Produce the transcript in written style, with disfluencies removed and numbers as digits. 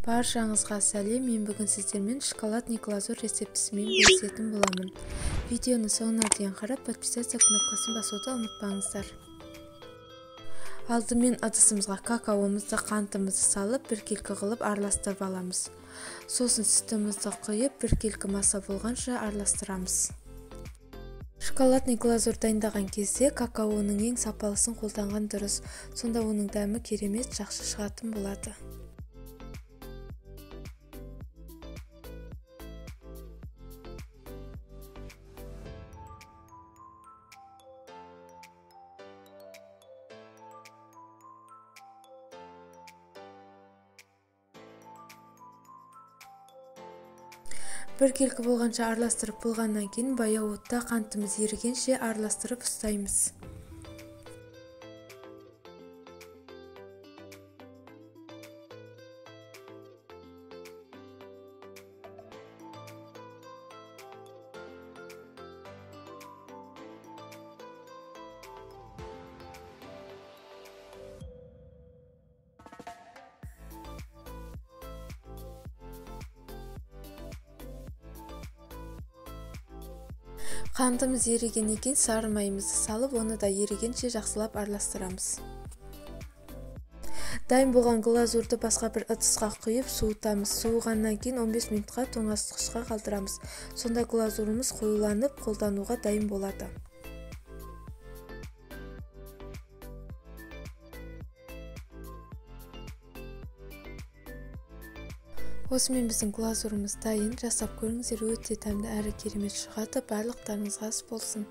Баршаңызға сәлем, мен бүгін сіздермен шоколадный глазурь рецептісімен бөлісетін боламын. Видеоны соңына дейін қарап, подписаться кнопкасын басуды ұмытпаңыздар. Алдымен ыдысымызға какаомызды, қантымызды салып, біркелкі қылып араластырып аламыз. Сосын сүтімізді құйып, біркелкі маса болғанша араластырамыз. Шоколадный глазурь дайындаған кезде какаоның ең сапалысын қолданған дұрыс. Сонда оның дәмі керемет жақсы шығатын болады. Біркелкі болғанша араластырып болғаннан кейін баяу отта қантымыз ерігенше араластырып ұстаймыз. Қантымыз ерігеннен кейін сары майымызды салып, оны да ерігенше жақсылап араластырамыз. Дайын болған глазурды басқа бір ыдысқа құйып суытамыз. Суығаннан кейін 15 минутқа тоңазытқышқа қалдырамыз. Сонда глазурымыз қоюланып, қолдануға дайын болады. Осымен біздің глазурымыз дайын. Жасап көріңіздер, өте дәмді әрі керемет шығады. Барлықтарыңызға ас болсын.